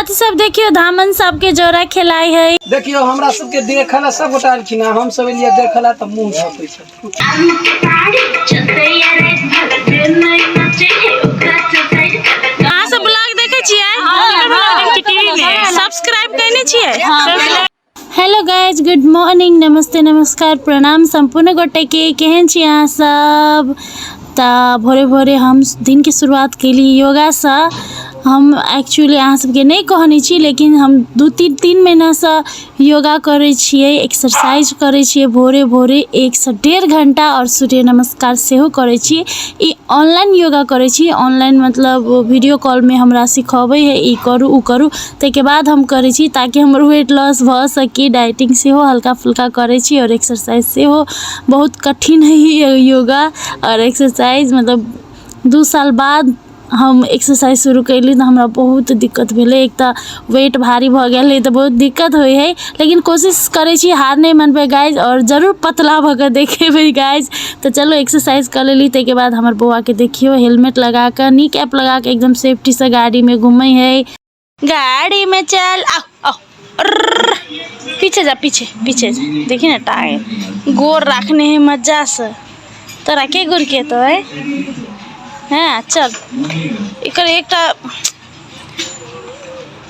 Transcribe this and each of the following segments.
साथी सब देखियो धामन सबके जोड़ा खेलाय है। देखियो हमरा सबके देखला सब गोटा एलखिन हम सब एलियै देखला तऽ मुँह झपै छै। अहाँ सब ब्लॉग देखै छियै? सब्सक्राइब कयने छियै? हेलो गाइज, गुड मॉर्निंग, नमस्ते, नमस्कार, प्रणाम सम्पूर्ण गोटे के। केहन छी अहाँ सब? तऽ भोरे भोरे हम दिनके शुरुआत केली योगासँ। हम एक्चुअली अहाँ सबके नहि कहने छी, लेकिन हम दू तीन तीन महीनासँ योगा करै छियै, एक्सरसाइज करै छियै भोरे भोरे 1 से 1.5 घण्टा आओर सूर्य नमस्कार सेहो करै छी। ई ऑनलाइन योगा करै छी। ऑनलाइन मतलब वीडियो कॉलमे हमरा सिखबै हइ, ई करू, ओ करू, ताहिके बाद हम करै छी ताकि हमर वेट लॉस भऽ सकी। डाइटिंग सेहो हल्का फुल्का करै छी आओर एक्सरसाइज सेहो। बहुत कठिन हइ योगा आओर एक्सरसाइज। मतलब 2 साल बाद हम एक्सरसाइज शुरू कयली तऽ हमरा बहुत दिक्कत भेलै। एक तऽ वेट भारी भऽ गेल रहै तऽ बहुत दिक्कत होइ हइ, लेकिन कोशिश करै छी, हार नहि मानबै गाइज, आओर जरूर पतला भऽ कऽ देखेबै गाइज। तऽ चलू, एक्सरसाइज कऽ लेली। ताहिके बाद हमर बौआके देखियौ, हेलमेट लगा कऽ, नी कैप लगा कऽ एकदम सेफ्टीसँ गाड़ीमे घूमै हइ। गाड़ी में चल, आओ आओ, अर्र, पीछे जा, पीछे पीछे जा। देखी ने, टांग गोर राखने है मजा से। तोरा के गुर के तो है। हाँ, चल। एकर एकटा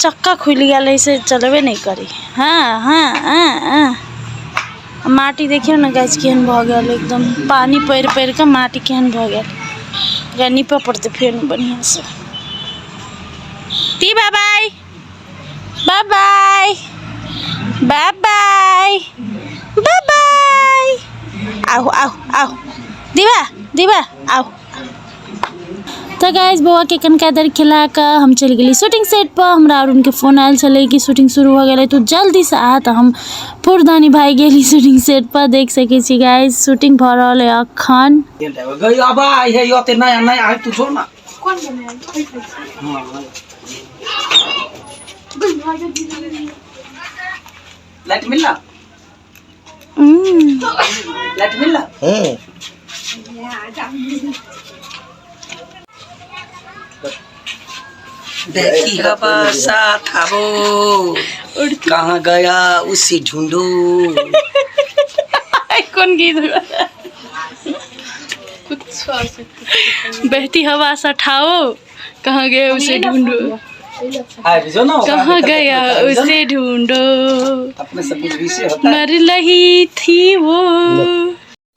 चक्का खुलि गेल है से चलबे नहीं करी। हाँ हाँ हाँ हाँ माटी देखियौ ने गाइस, केहन भऽ गेल एकदम। पानि पड़ि पड़ि कऽ माटी केहन भऽ गेल। एकरा नीपऽ पड़तै फेर बढ़िआँसँ। ती, bye bye, bye bye, bye bye, bye bye. आउ आउ आउ, दीवा दीवा, आउ। तऽ गाइस, बौआके कनिका देर खिला कऽ हम चलि गेली शूटिंग सेट पर। हमरा अरुणके फोन आयल छलै कि शूटिंग शुरू भऽ गेलै, तू जल्दीसँ आ। तऽ हम फुरदानी भागि गेली शूटिंग सेट पर। देख सकै छी गाइस, शूटिंग भऽ रहल है अखन। गई अब आई है ओते नया नया है, तू छोड़ ना। हाँ, लाइट मिल रहा, लाइट मिल रहा। देखी हवा साथ वो कहाँ गया, उसे ढूंढो। कोन गीत? बहती हवा सा ठाओ, कहाँ गए उसे ढूंढो। आबि जो ना। कहाँ गया उसे ढूंढो। अपने से कुछ भी से होता है। मर रही थी वो।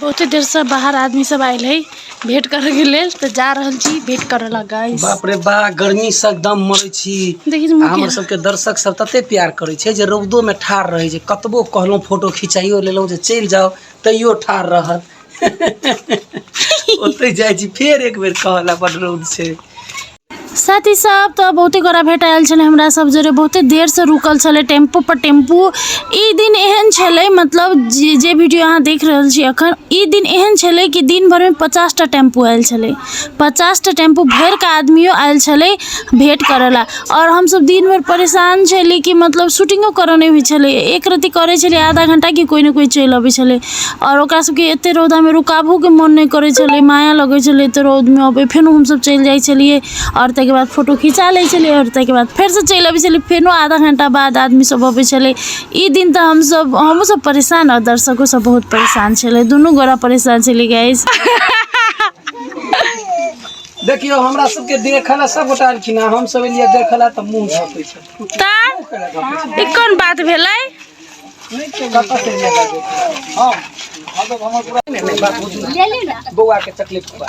बहुते देरसँ बाहर आदमी सब आयल है भेंट करैके लेल, तऽ जा रहल छी भेंट करऽ ला गाइस। बाप रे बा, गर्मी से एकदम मरै छी। देखी। आ हमर सबके दर्शक सब तते प्यार करै छै जे रौदो में ठाढ़ रहै छै। कतबो कहलहुँ, फोटो खिंचाइयो लेलहुँ जे चलि जाउ, तैयो ठाढ़ रहत। ओतै जाइ छी फेर एक बेर कहऽ ला, बड रौद छै। साथी सब, तऽ बहुते गोरा भेट आयल छलै हमरा सब जरे। बहुते देरसँ रुकल छलै टेम्पू पर टेम्पू। ई दिन एहन छलै, मतलब जे जे वीडियो अहाँ देख रहल छी अखन, ई दिन एहन छलै कि दिन भरिमे 50टा टेम्पू आयल छलै। 50टा टेम्पू भरिकऽ आदमियो आयल छलै भेँट करऽ ला आओर हमसब दिन भरि परेशान छली कि मतलब शूटिंगो करऽ नहि होइ छलै। एक रत्ती करै छलियै आधा घण्टा कि कोइ ने कोइ चलि अबै छलै आओर ओकरा सबके एते रौदामे रुकाबहोके मोन नहि करै छलै। माया लगै छलै एते रौदमे अबै। फेनो हमसब चलि जाइ छलियै आओर ताहिके बाद फोटो खिचा लै छलियै आओर ताहिके बाद फेरसँ चलि अबै छलियै। फेनो आधा घण्टा बाद आदमी सब अबै छलै। ई दिन तऽ हमसब, हमहूँ सब परेशान आओर दर्शको सब बहुत परेशान छलै। दुनू गोरा परेशान छलै गाइस। देखियौ, हमरा सबके देखऽ ला सब गोटा एलखिन हँ, हम सब एलियै देखऽ ला तऽ मुँह झपै छै। तऽ ई कोन बात भेलै? कतऽ से एलियै देखै? हम तऽ हमर पूरा नहि नहि बात बुझू। बौआ के चॉकलेट खुआ।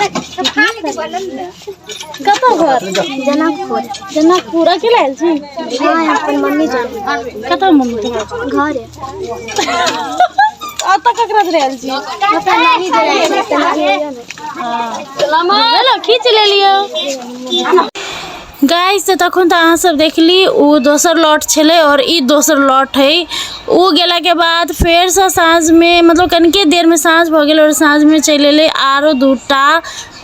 कतऽ घर? जनकपुर। जनकपुर। अकेला आयल छी? हाँ, अपन मम्मी जोड़े। कतऽ मम्मी तोहर? घरे। अतऽ ककरा जोड़े आयल छी? अपन नानी जोड़े आयल छी, तऽ नानी होइए ने। चलो, खींच लेलियो गाइस। तऽ तखन तऽ अहाँ सब देखली, ओ दोसर लॉट छलै आओर ई दोसर लॉट है। ओ गेलाके बाद फेरसँ साँझमे, मतलब कनिके देरमे साँझ भऽ गेल आओर साँझमे चलि एलै आरो दूटा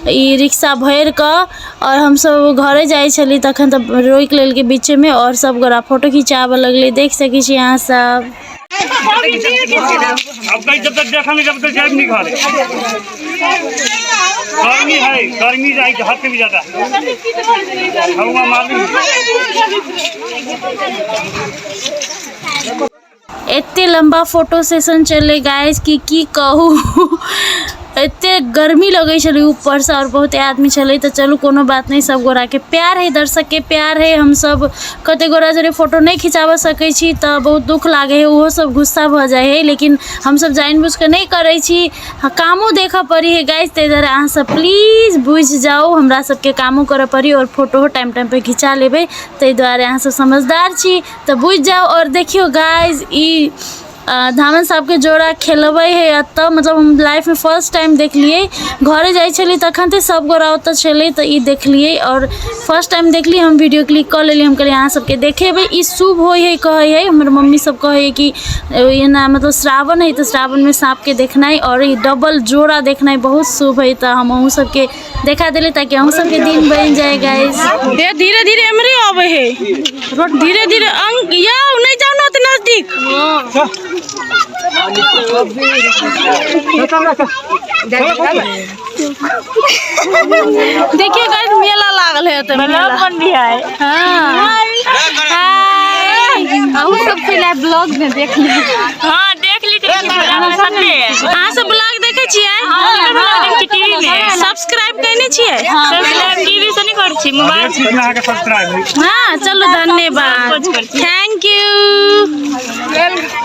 ई रिक्शा भरि कऽ। आओर हमसब घरे जाइ छली तखन तऽ रोकि लेलकै बीचेमे आओर सब गोरा फोटो खिचाबऽ लगलै। देख सकै छी अहाँ सब। अब कहीं जब तक देखेंगे जब तक जाए नहीं घरे। गर्मी है, गर्मी जाए हद से भी ज्यादा। हवा मालूम। एते लंबा फोटो सेशन चले गाइस कि की कहू, एते गर्मी लगै छलै ऊपरसँ आओर बहुते आदमी छलै। तऽ चलू कोनो बात नहि, सब गोराके प्यार है, दर्शकके प्यार है। हमसब कते गोरा जरे फोटो नहि खिंचाबऽ सकै छी तऽ बहुत दुख लागै है, ओहो सब गुस्सा भऽ जाइ है, लेकिन हमसब जानि बुझिकऽ नहि करै छी, कामो देखऽ पड़ी है गाइस। ताहि दुआरे अहाँ सब प्लीज बुझि जाउ, हमरा सबके कामो करऽ पड़ी आओर फोटो टाइम टाइम पर घिचा लेबै, ताहि दुआरे अहाँ सब समझदार छी तऽ बुझि जाउ। आओर देखियौ गाइस, ई धामन साहबके जोड़ा खेलबै है एतऽ, मतलब हम लाइफमे फर्स्ट टाइम देखलियै। घरे जाइ छलियै तखन तऽ सब गोरा ओतऽ छलै, तऽ ई देखलियै आओर फर्स्ट टाइम देखलियै, हम वीडियो क्लिक कऽ लेलियै। हम कहलियै अहाँ सबके देखेबै, ई शुभ होइ है कहै है हमर मम्मी सब, कहै है कि एना मतलब श्रावण है तऽ श्रावणमे साँपके देखनाइ आओर ई डबल जोड़ा देखनाइ बहुत शुभ है। तऽ हम अहूँ सबके देखा देली ताकि अहूँ सबके दिन बनि जाए गाइस। हे धीरे धीरे एमरे आबै है, धीरे धीरे अंग यौ नहीं जाओ ना ओते नजदीक। देखिए गाइस, मेला लागल है ओते, मेला बन भी है। हाँ, हाय, अहूँ सब पहले ब्लॉग में देख ली। हाँ देख ली। अहाँ सब ब्लॉग देखै छियै? टीवी में। सब्सक्राइब कयने छियै? सब्सक्राइब टीवी से नहीं करै छी, मोबाइल। चीज में अहाँके सब्सक्राइब है। हाँ चलू, धन्यवाद, thank you.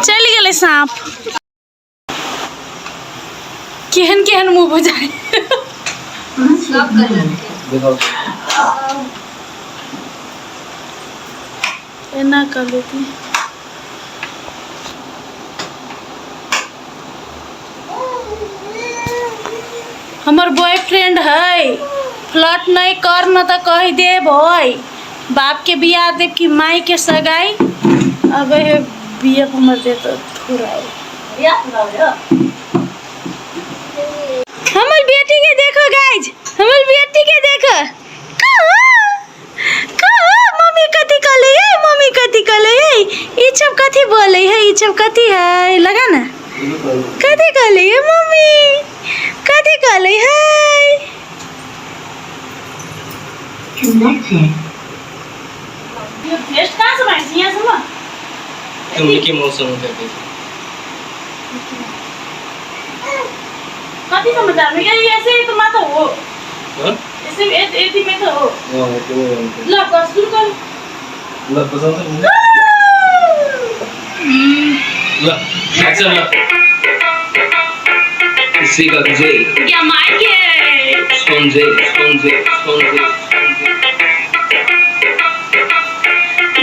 चलि गेलै साँप। केहन केहन मुँह बुझाइ। एना कर लेती। हमर बॉयफ्रेंड है, फ्लर्ट नहीं कर न तऽ कहि देब होय बाप के बियाह देब कि माई के सगाई। अब हे बिया हमर दे तो थोड़ा। हमर बेटी के देखो गाइज, हमर बेटी के देखो। कहो कहो मम्मी कथी कहले है, मम्मी कथी कहले है, ई सब कथी बोले है, ई सब कथी है, लगा ना कथी कहले है मम्मी, कथी कहले है। टेस्ट कहाँ से भाई यहाँ से ना ठंड के मौसम होता है। कथी समाचार में ये ऐसे ही तो माता हो। हाँ? ऐसे एती में तो हो। हाँ, तो ल कर सुरु कर। ल पसंद है ल अच्छा ल इसी का जे क्या माइक है। सोन जे सोन जे सोन जे।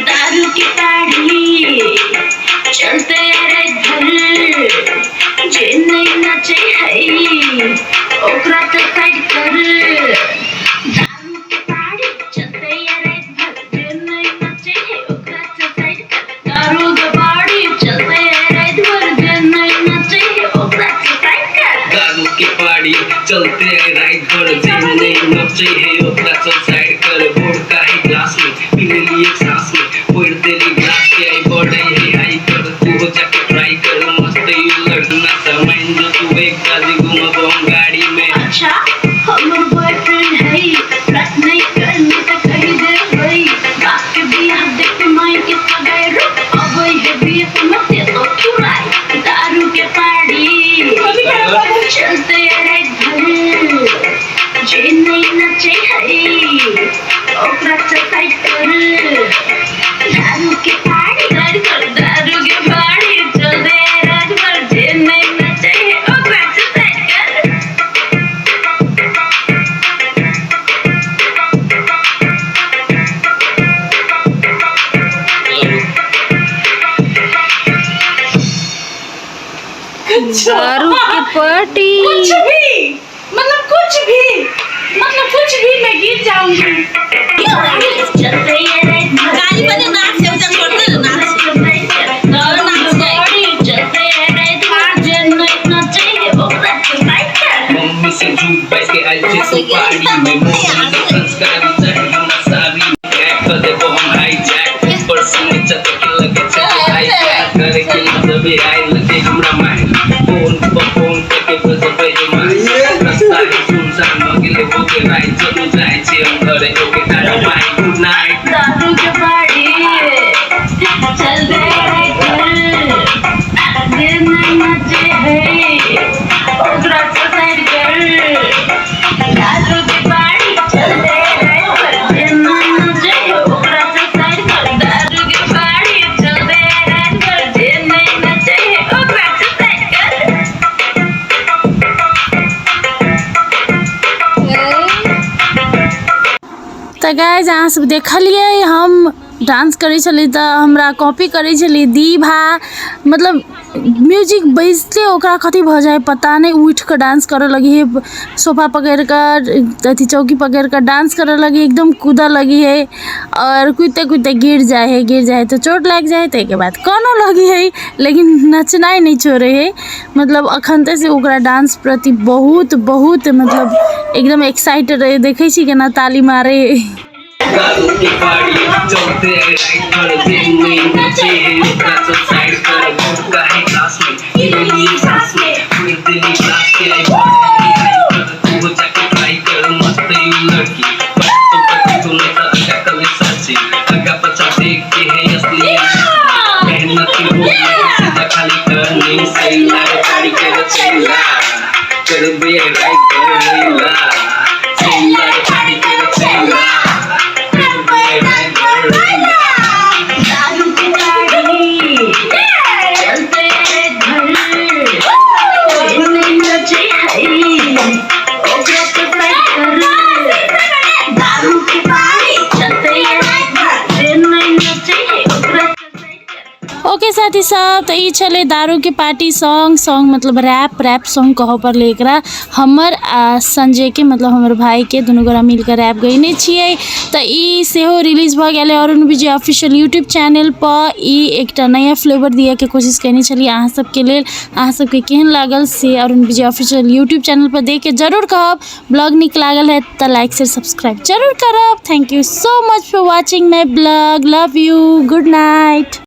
दारू की ताड़ी चलते रात भर, जे नहीं नाचे है ओकरा तो साइड कर। दारू के ताड़ी चलते रात भर, जे नहीं नाचे है ओकरा तो साइड कर। दारू के ताड़ी चलते रात भर, जे नहीं नाचे है ओकरा तो साइड कर। दारू के पाड़ी चलते हैं रात भर, जे नहीं नचे है ओकरा चल साइड कर। बोर्ड का है ग्लास में पी लिए सांस में, फोड़ देली ग्लास के आई बढ़े है हाई कर। तू हो जाके ट्राई कर मस्त you लड़ना सामान जो तू एक बाजी घूमब हम गाड़ी में। अच्छा हमर बॉयफ्रेंड है, रस नहीं करने तो कही दे भाई, बाप के बियाह देख माई के सगाई रुक अबे है बियाह मत तो चुराई। दारू के पाड़ी चलते रात भर, जे नहीं नचे है ओकरा चटाई कर। दारू के पाड़ी दारू के पाड़ी चलते रात भर, जे नहीं नचे है ओकरा चटाई कर। दारू की पार्टी कुछ भी मतलब कुछ भी मतलब कुछ भी, मैं गिर जाऊंगी। गाली पनि नाच एउटा छोड्दैन नाच मम्मी से झूठ बैठ के आई छे सुपारी में, मम्मी से संस्कारी चाहे हमरा सारी बैक कर देबो हम हाई जैक। ऊपर से नीचे तक लगे छे हाई जैक करे के मतलब अंदर। Okay tata bye good night. दारू के पार्टी चल दे दिन नचे है ओकरा से साइड कर। दारू के पार्टी चल दे दिन नचे है ओकरा से साइड कर। दारू के पार्टी चल दे दिन नचे है ओकरा से साइड कर। तऽ गाइज अहाँ सब देखलियै हम डांस करै छलियै तऽ हमरा कॉपी करै छलियै दीभा, मतलब म्यूजिक बजिते ओकरा कथी भऽ जाइ पता नहि, उठिकऽ डांस करऽ लगी है, सोफा पकड़िकऽ अथी चौकी पकड़िकऽ डांस करऽ लगी, एकदम कूदऽ लगी है और कूदिते कूदिते गिर जाइ है, गिर जाइ है तऽ चोट लागि जाइ है, ताहिके बाद कानऽ लगी है, लेकिन नचनाइ नहि छोड़ै है। मतलब अखन तऽ से ओकरा डांस प्रति बहुत बहुत मतलब एकदम एक्साइटेड रहै, देखै छी केना ताली मारै है। दारू के पार्टी चलते राइट पर दिन नहीं नचे है ओकरा से साइड कर। गुटका है ग्लास में पी लिए सांस में फिर दिली ग्लास के आई बॉडी हाई कर। तू जाके ट्राई कर मस्त you लड़की बट तो कभी तो नहीं था अगा कल सच्ची अगा पचा देख के है असली मेहनत की वो सीधा खाली कर नहीं सही लागे पार्टी कर चला कर बे राइट कर रहीला सही लागे पार्टी कर चला कर बे राइट कर रहीला। दारू के पार्टी चलते घर दिन नचे है ओकरा से साइड कर। दारू के पार्टी चलते दिन नचे है ओकरा से साइड कर। ओके साथी सब, तऽ ई छलै दारूके पार्टी सॉन्ग, सॉन्ग मतलब रैप, रैप सॉन्ग कहऽ पड़लै एकरा। हमर आ संजयके मतलब हमर भाईके दुनू गोरा मिलकऽ रैप गयने छियै। तऽ ई सेहो रिलीज भऽ गेलै अरुण विजय ऑफिशियल यूट्यूब चैनल पर। ई एकटा नया फ्लेवर दिअके कोशिश कयने छलियै अहाँ सबके लेल। अहाँ सबके केहन लागल से अरुण विजय ऑफिशियल यूट्यूब चैनल पर देखके जरूर कहब। ब्लॉग नीक लागल है तऽ लाइक शेयर सब्सक्राइब जरूर करब। Thank you so much for watching my blog. Love you, good night.